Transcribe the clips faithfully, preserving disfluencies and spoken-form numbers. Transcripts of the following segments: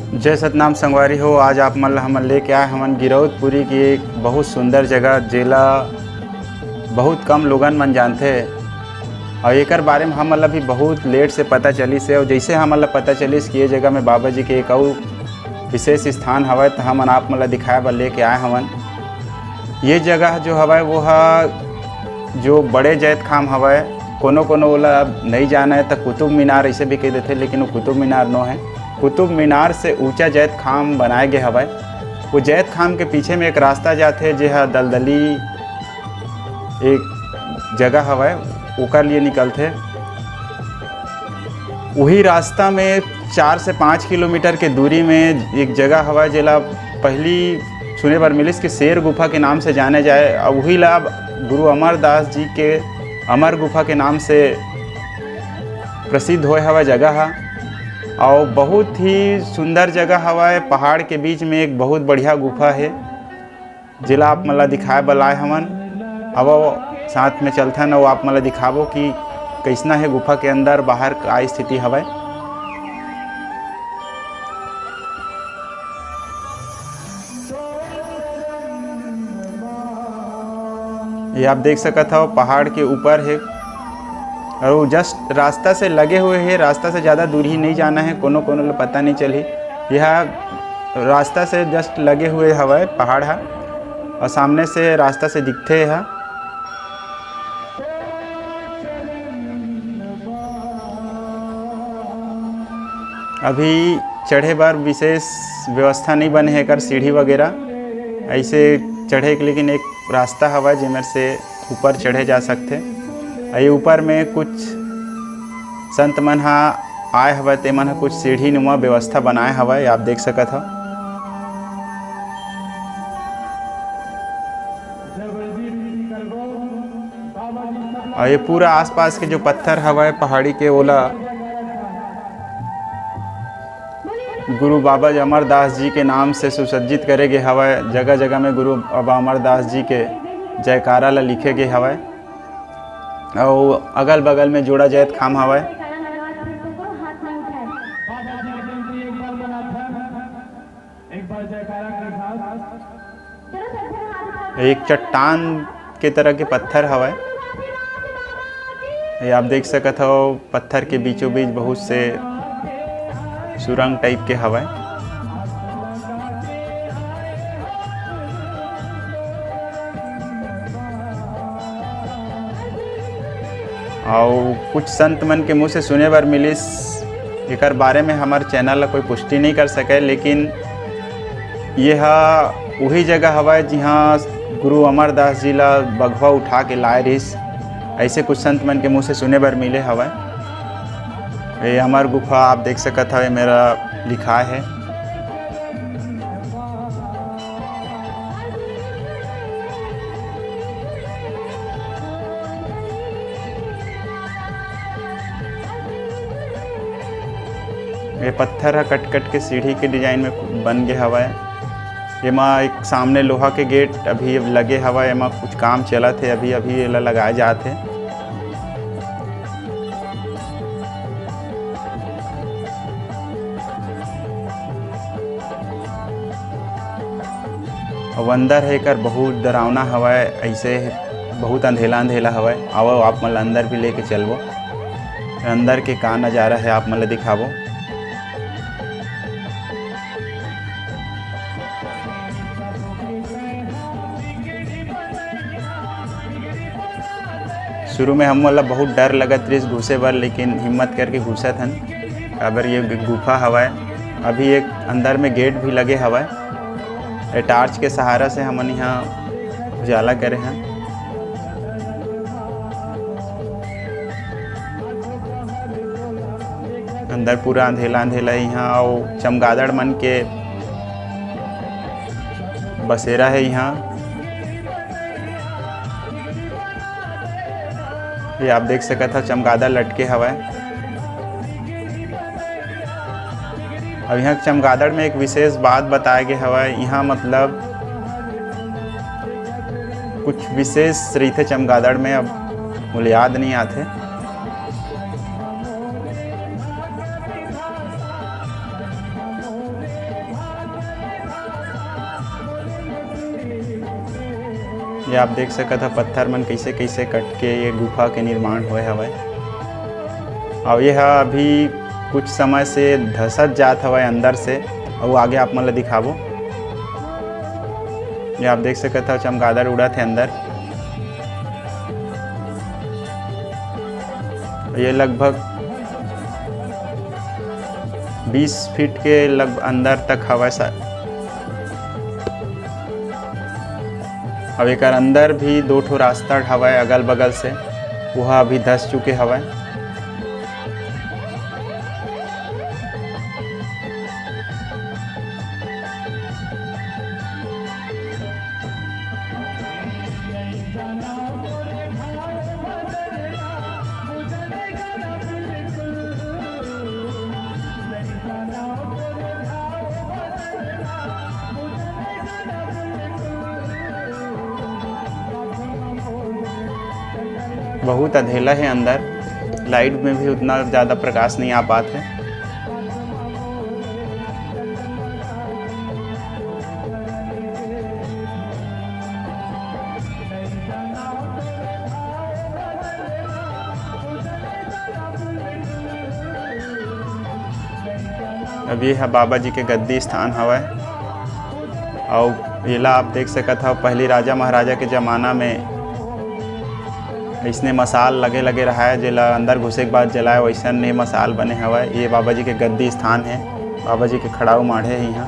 जय सतनाम संगवारी हो, आज आप मन ला हमन लेके आए हमन गिरौदपुरी की एक बहुत सुंदर जगह, जेला बहुत कम लोगन मन जानथे। और एकर बारे में हमन ला भी बहुत लेट से पता चलिस हे। और जैसे हमन ला पता चलिस कि ये जगह में बाबा जी के एक अउ विशेष स्थान हवय, तो हमन आप मन ला दिखाए बर लेके आए हवन। ये जगह जो हवय, वो ह जो बड़े जैतखाम हवय, कोनो कोनो ओला अब नइ जानय त कुतुब मीनार ऐसे भी कह देथे, लेकिन वो कुतुब मीनार नो है। कुतुब मीनार से ऊंचा जैतखाम बनाए गे हवय। वो जैतखाम के पीछे में एक रास्ता जाथे, जे ह दलदली एक जगह हवय, ओकर लिए निकलथे। वही रास्ता में चार से पाँच किलोमीटर के दूरी में एक जगह हवय, जेला पहली सुने बर मिलिस कि शेर गुफा के नाम से जाने जाए। और वही ला अब गुरु अमरदास जी के अमर गुफा के नाम से प्रसिद्ध होए हवय जगह ह। और बहुत ही सुंदर जगह हवय, पहाड़ के बीच में एक बहुत बढ़िया गुफा है, जेला आप मन ला दिखाए बर लाए हवन। अब साथ में चलथन और आप मन ला दिखाबो कि कैसना है गुफा के अंदर बाहर का स्थिति हवय। ये आप देख सकत हव, पहाड़ के ऊपर है और वो just रास्ता से लगे हुए है, रास्ता से ज़्यादा दूर ही नहीं जाना है, कोनो कोनो ला पता नहीं चलही। यह रास्ता से just लगे हुए हवय पहाड़ ह, और सामने से रास्ता से दिखथे ह। अभी चढ़े बर विशेष व्यवस्था नहीं बने है एकर, सीढ़ी वगैरह। ऐसे चढ़े के लेकिन एक रास्ता हवय, जेमेर से ऊपर चढ़े जा सकथे। अउ ये ऊपर में कुछ संत मन ह आए हवय, ते मन ह कुछ सीढ़ी नुमा व्यवस्था बनाए हवय, आप देख सकत हव। अउ ये पूरा आसपास के जो पत्थर हवय पहाड़ी के, ओला गुरु बाबा अमरदास जी के नाम से सुसज्जित करे गे हवय। जगह जगह में गुरु बाबा अमरदास जी के जयकारा ला लिखे गे हवय। अउ अगल बगल में जोड़ा जैतखाम हवय। एक चट्टान के तरह के पत्थर हवय। ये आप देख सकत हव, पत्थर के बीचों बीच बहुत से सुरंग type के हवय। अउ कुछ संत मन के मुंह से सुने बर मिलिस, एकर बारे में हमर channel ला कोई पुष्टि नहीं कर सके, लेकिन ये ह उही जगह हवय, जिहां गुरु अमरदास जी ला बघवा उठा के लाए रिहिस, ऐसे कुछ संत मन के मुंह से सुने बर मिले हवय। ये अमर गुफा आप देख सकत हव, ये मेरा लिखाए है। ये पत्थर ह कट-कट के सीढ़ी के design में बन गे हवय। एमा एक सामने लोहा के gate अभी लगे हवय, एमा कुछ काम चलत हे, अभी, अभी एला लगाए जात हे। अउ अंदर हे एकर बहुत डरावना हवय, ऐसे बहुत अंधेला अंधेला हवय। आवो, आप मन ल अंदर भी लेके चलबो, अंदर के का नजारा हे आप मन ल दिखाबो। शुरू में हमन ला बहुत डर लगत रहिस घुसे बर, लेकिन हिम्मत करके घुसत हन, काबर ये गुफा हवय। अभी एक अंदर में gate भी लगे हवय। ये torch के सहारा से हमन यहाँ उजाला करे हन। अंदर पूरा अंधेला अंधेला हे यहाँ, अउ चमगादड़ मन के बसेरा हे यहाँ। ये आप देख सकत हव, चमगादड़ लटके हवय। अब यहाँ चमगादड़ में एक विशेष बात बताए गे हवय। यहाँ मतलब कुछ विशेष रहिथे चमगादड़ में, अब मोला याद नहीं आथे। ये आप देख सकत ह, पत्थर मन कइसे कइसे कट के ये गुफा के निर्माण होए हवय। अउ ये ह अभी कुछ समय से धसत जात हवय अंदर से, अउ आगे आप मन ल दिखाबो। ये आप देख सकत ह, चमगादड़ उड़त हे अंदर। ये लगभग बीस फीट के लग अंदर तक हवय सा-, अब एकर अंदर भी दो ठो रास्ता हवय अगल बगल से, वह अभी धस चुके हवय। बहुत अंधेला हे अंदर, लाइट में भी उतना ज़्यादा प्रकाश नहीं आ पात हे। अब ये ह बाबा जी के गद्दी स्थान हवय। अउ एला आप देख सकत हव, पहली राजा महाराजा के जमाना में अइसने मसाल लगे लगे रहय, जेला अंदर घुसे के बाद जलाय, वइसन ये मसाल बने हवय। ये बाबा जी के गद्दी स्थान हे, बाबा जी के खड़ाऊ माढ़े हे इहाँ।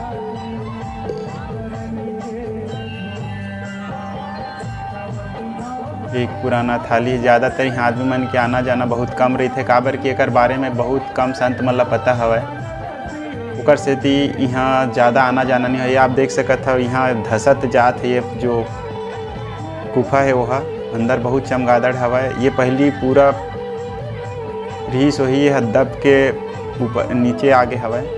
एक पुराना थाली, ज़्यादातर इहाँ आदमी मन के आना जाना बहुत कम रहिथे, काबर कि एकर बारे में बहुत कम संत मन ल पता हवय। ओकर सेती इहाँ ज़्यादा आना जाना नहीं होय। आप देख सकत हव, इहाँ धसत जात हे, ये जो गुफा हे, ओहा अंदर बहुत चमगादड़ हवय। ये पहली पूरा रिहिस होही, ये ह दब के ऊपर, नीचे आगे हवय।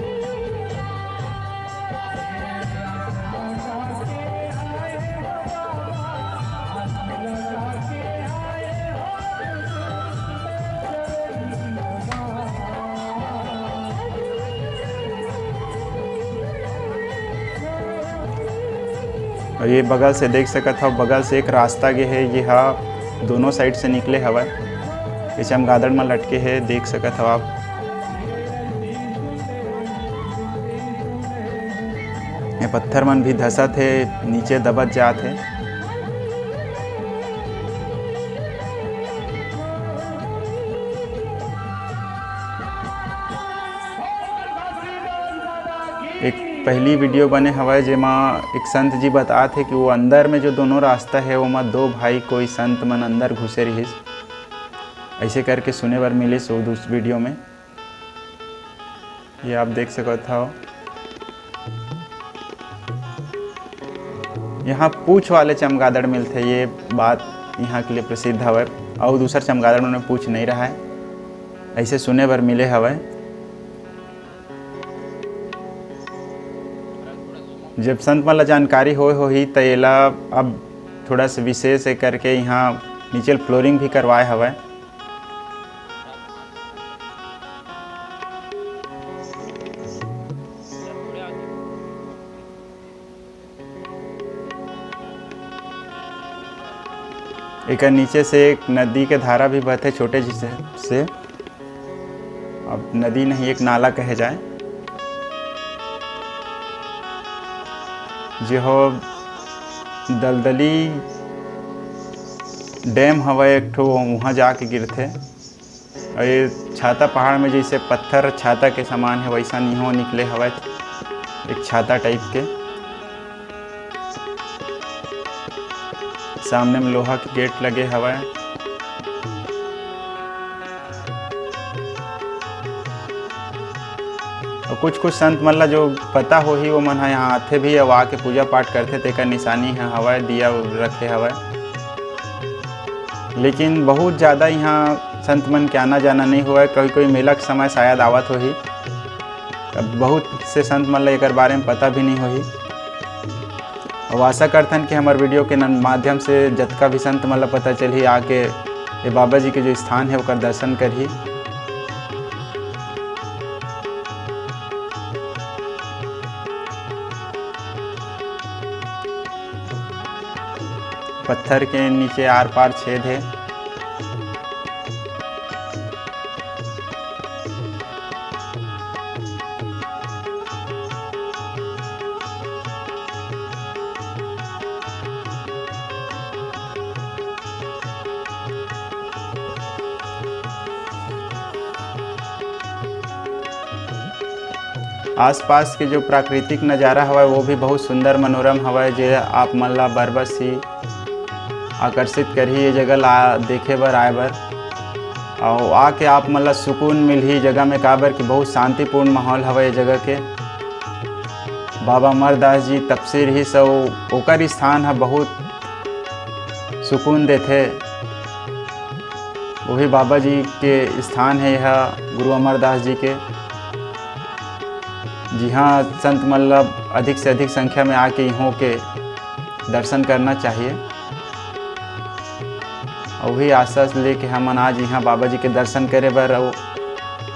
अउ ये बगल से देख सकत हव, बगल से एक रास्ता गे हे, ये ह दोनों साइड से निकले हवय। ये चमगादड़ म लटके हे, देख सकत हव आप। ये पत्थर मन भी धसत हे, नीचे दबत जात हे। एक पहली वीडियो बने हवय, जेमा एक संत जी बतात हे कि वो अंदर में जो दोनों रास्ता हे, ओमा दो भाई कोई संत मन अंदर घुसे रहिस, ऐसे करके सुने बर मिलिस वो दूस वीडियो में। ये आप देख सकत हव, यहाँ पूछ वाले चमगादड़ मिलथे, ये बात यहाँ के लिए प्रसिद्ध हवय। अउ दूसर चमगादड़ मन में पूछ नहीं रहय, ऐसे सुने बर मिले हवय। जब संत मन ला जानकारी होए होही, त एला अब थोड़ा सा विशेष ए करके यहाँ नीचे फ्लोरिंग भी करवाए हवय। एकर नीचे से एक नदी के धारा भी बहथे छोटे जी से, से। अब नदी नहीं, एक नाला कहे जाए, जे हो दलदली डैम हवय एक ठो, वहाँ जाके गिरथे। अउ ये छाता पहाड़ में जैसे पत्थर छाता के समान है, वैसा निहो निकले हवय एक छाता टाइप के। सामने में लोहा के गेट लगे हवय। अउ कुछ-कुछ संत मन ला जो पता होही, वो मन ह यहाँ आथे भी अउ आके पूजा पाठ करथे, तेकर निशानी ह हवय, दिया रखे हवय। लेकिन बहुत ज़्यादा यहाँ संत मन के आना जाना नहीं होवय, कोई-कोई मेला के समय शायद आवत होही। अब बहुत से संत मन ला एकर बारे में पता भी नहीं होही। अउ आशा करथन कि हमर वीडियो के नन-, माध्यम से जतका भी संत मन ला पता चलही, आके ये बाबा जी के जो स्थान है, ओकर दर्शन करही। पत्थर के नीचे आर पार छेद हे। आसपास के जो प्राकृतिक नज़ारा हवय, वो भी बहुत सुंदर मनोरम हवय, जे आप मन ला बरबस ही आकर्षित करही ये जगह ला देखे बर, आए बर। अउ आके आप मन ला सुकून मिलही जगह में, काबर कि बहुत शांतिपूर्ण माहौल हवय ये जगह के। बाबा अमरदास जी तपसी रिहिस, अउ ओकर स्थान ह बहुत सुकून देथे। वही बाबा जी के स्थान हे यह, गुरु अमरदास जी के, जिहाँ संत मन ला अधिक से अधिक संख्या में आके इहों के दर्शन करना चाहिए। अउ वही आशा लेके हमन आज इहाँ बाबा जी के दर्शन करे बर अउ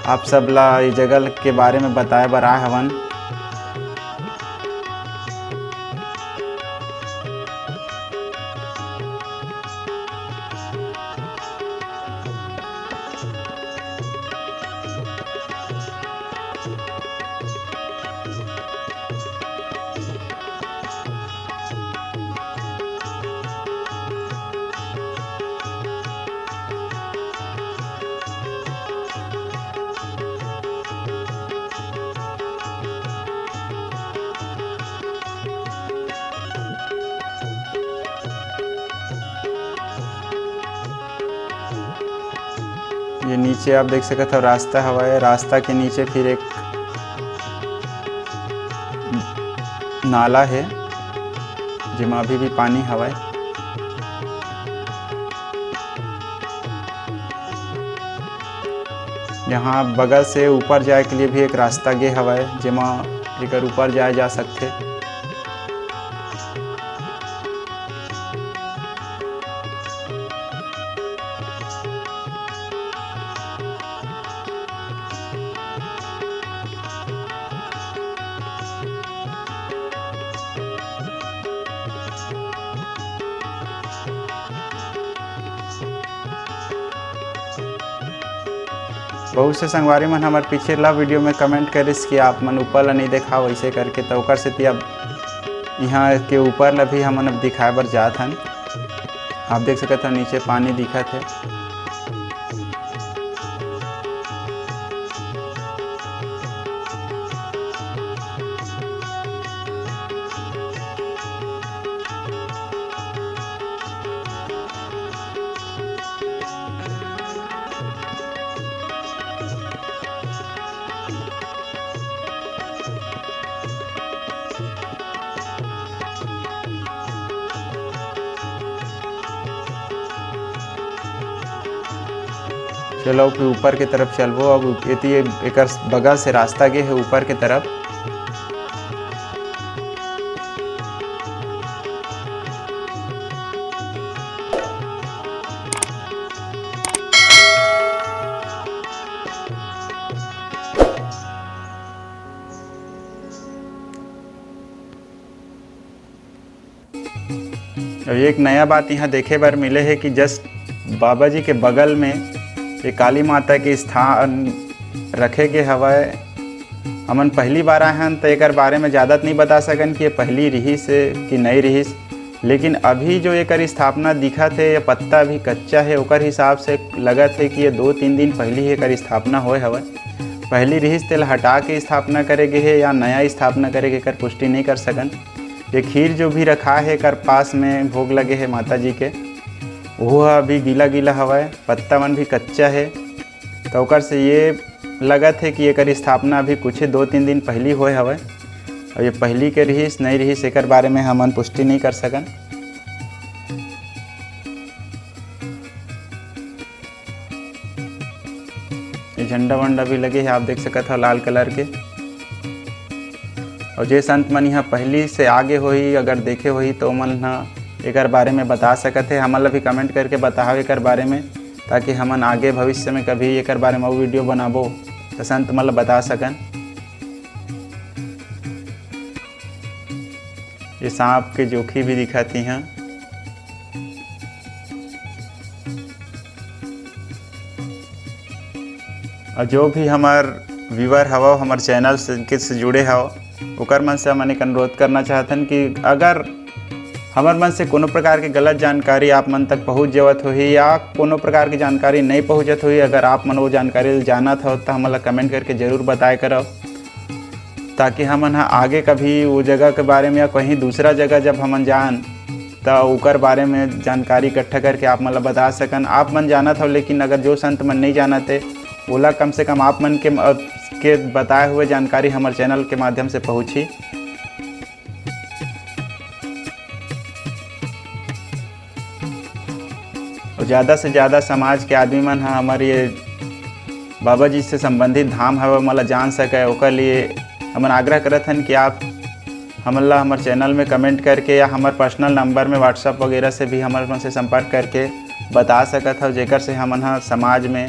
आप सब ला ये जगह के बारे में बताए बर आए हवन। ये नीचे आप देख सकत हव, रास्ता हवय, रास्ता के नीचे फिर एक नाला हे, जेमा अभी भी पानी हवय। यहाँ बगल से ऊपर जाए के लिए भी एक रास्ता गे हवय, जेमा एकर ऊपर जाए जा सकथे। बहुत से संगवारी मन हमर पिछला वीडियो में कमेंट करिस कि आप मन ऊपर ला नहीं देखाव ऐसे करके, तो ओकर सेती अब यहाँ के ऊपर ला भी हमन अब दिखाए बर जात हन। आप देख सकत हव, नीचे पानी दिखत हे। चलो, फिर ऊपर के तरफ चलबो। अब एती एकर बगल से रास्ता गे हे ऊपर के तरफ। अब एक नया बात यहाँ देखे बर मिले हे कि just बाबा जी के बगल में ये काली माता के स्थान रखे गे हवय। हमन पहली बार आए हन, तो एकर बारे में ज़्यादा तो नहीं बता सकन कि ये पहली रिहिस हे कि नहीं रिहिस, लेकिन अभी जो एकर स्थापना दिखत हे, ये पत्ता अभी कच्चा हे, ओकर हिसाब से लगत हे कि ये दो तीन दिन पहली एकर स्थापना होए हवय। पहली रिहिस, तेला हटा के स्थापना करे गे हे या नया स्थापना करे गे, एकर पुष्टि नहीं कर सकन। ये खीर जो भी रखा हे, एकर पास में भोग लगे हे माता जी के, वो अभी गीला गीला हवय, पत्ता मन भी कच्चा हे, तो ओकर से ये लगत हे कि एकर स्थापना अभी कुछ ही दो तीन दिन पहली होए हवय। और ये पहली के रिहिस नहीं रिहिस, एकर बारे में हमन पुष्टि नहीं कर सकन। ये झंडा वंडा भी लगे हे, आप देख सकत हव, लाल कलर के। और जे संत मन यहाँ पहली से आगे होही, अगर देखे होही, तो ओमन ह एकर बारे में बता सकत हे। हमन ला भी कमेंट करके बताओ एकर बारे में, ताकि हमन आगे भविष्य में कभी एकर बारे में अउ वीडियो बनाबो, तो संत मन ला बता सकन। ये सांप के जोंखी भी दिखत हे यहाँ। अउ जो भी हमर व्यूअर हवव, हमर चैनल से, के से जुड़े हव, ओकर मन से हमन एक अनुरोध करना चाहथन कि अगर हमर मन से कोनो प्रकार के गलत जानकारी आप मन तक पहुँच जावत होही या कोनो प्रकार के जानकारी नहीं पहुँचत होही, अगर आप मन वो जानकारी ल जानत हव, त हमन ला कमेंट करके जरूर बताए करव, ताकि हमन ह आगे कभी वो जगह के बारे में या कहीं दूसरा जगह जब हमन जान, त ओकर बारे में जानकारी इकट्ठा करके आप मन ला बता सकन। आप मन जानत हव, लेकिन अगर जो संत मन नहीं जानत हे, ओला कम से कम आप मन के, के बताए हुए जानकारी हमर चैनल के माध्यम से पहुँची। और ज़्यादा से ज़्यादा समाज के आदमी मन ह हमर ये बाबा जी से संबंधित धाम हवे, ओला जान सके, ओकर लिए हमन आग्रह करत हन कि आप हमन ला हमर चैनल में कमेंट करके या हमर पर्सनल नंबर में WhatsApp वगैरह से भी हमर मन से संपर्क करके बता सकत हव, जेकर से हमन ह समाज में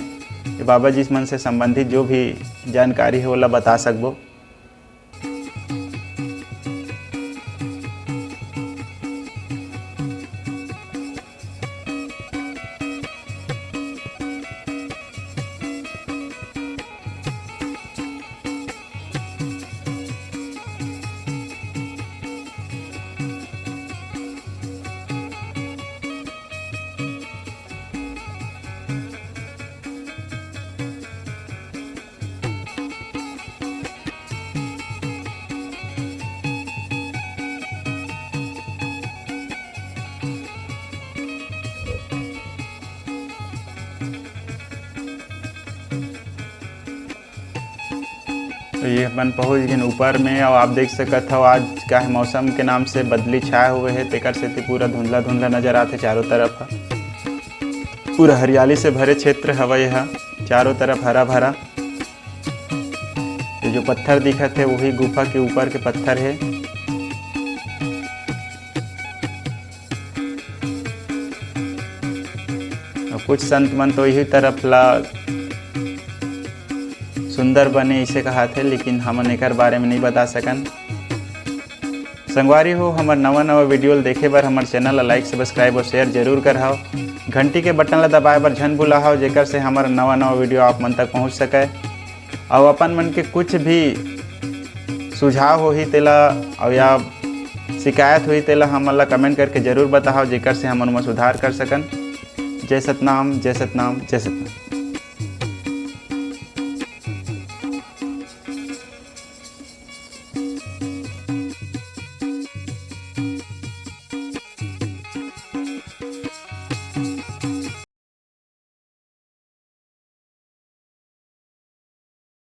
ये बाबा जी मन से संबंधित जो भी जानकारी हे, ओला बता सकबो। तो ये अपन पहुँच गेन ऊपर में, और आप देख सकत हव, आज का है, मौसम के नाम से बदली छाए हुए हे, तेकर सेती पूरा धुंधला धुंधला नजर आथे चारों तरफ ह। पूरा हरियाली से भरे क्षेत्र हवय यह, चारों तरफ हरा भरा। ये जो पत्थर दिखत हे, वही गुफा के ऊपर के पत्थर हे। और कुछ संत मन तो यही तरफ ला सुंदर बने इसे कहाथे, लेकिन हमन एकर बारे में नहीं बता सकन। संगवारी हो, हमर नवा नवा वीडियो ल देखे बर हमर चैनल ला लाइक, सब्सक्राइब और शेयर जरूर करहव। घंटी के बटन ला दबाए बर झन भुलाहव, जेकर से हमर नवा नवा वीडियो आप मन तक पहुंच सके। अउ अपन मन के कुछ भी सुझाव होही तेला, अउ या शिकायत होही तेला हमन ला कमेंट करके जरूर बताहव, जेकर से हमन ओमा सुधार कर सकन। जय सतनाम, जय सतनाम, जय सतनाम।